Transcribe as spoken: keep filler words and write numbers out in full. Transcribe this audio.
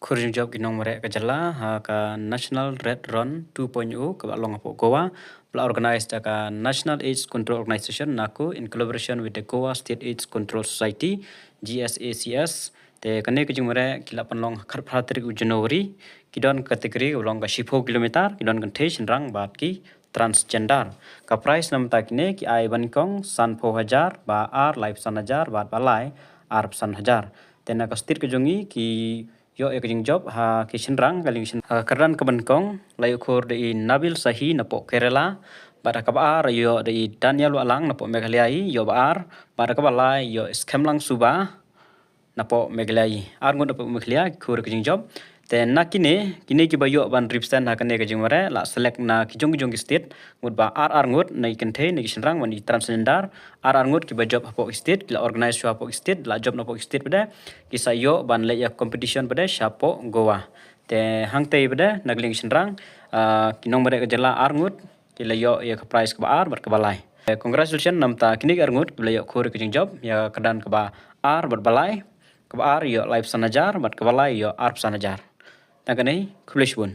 Khur jingjop ki nongmareh ka jylla ha ka National Red Run two point oh kaba long hapoh Goa, ba la organize da ka National AIDS Control Organization, NACO, in collaboration with the Goa State AIDS Control Society, G S A C S. Te kane ka jingmareh ki la pynlong ha khatphra tarik u January. Ki don ka category kaba long ka shiphew kilometer, ki don kynthei shynrang bad ki transgender. Ka prize namar kine ki ai ba nyngkong sanphew hajar, ba ar laiphew san hajar, bad ba lai arphew san hajar. Te na ka state ka jong ngi ki ïoh ïa ka jingjop ha ki shynrang, ka liang shynrang. Ha ka kyrdan kaba nyngkong la ïoh khur da i Nabil Sahi napoh Kerala, bad ha kaba ar ïoh da i Daniel Wahlang napoh Meghalaya, ïoh ba ar, bad ha kaba lai ïoh Skemlang Suba napoh Meghalaya. Ar ngut napoh Meghalaya ki khur ïa ka jingjop. Te na kine, kine kiba ïoh ban represent ha kane ka jingmareh la select na ki jong ki jong ki state, ngut ba ar ar ngut, na ki kynthei, na ki shynrang, bad na ki transgender. Ar ar ngut kiba jop hapoh ki state, ki la organize shuwa hapoh ki state, la jop napoh ki state pat de, ki sa ïoh ban leit ïa competition pat de shapoh Goa. Te hangtei pat de na ka liang shynrang, ah, ki nongmareh ka jylla ar ngut ki la ïoh ïa ka prize kaba ar bad kaba lai. Eh, congratulations namar kine ki ar ngut kiba la ïoh khur ïa ka jingjop, ïa ka kyrdan kaba ar bad ba lai. Kaba ar ïoh laiphew san hajar bad kaba lai ïoh arphew san hajar. Tang kane, khublei shibun.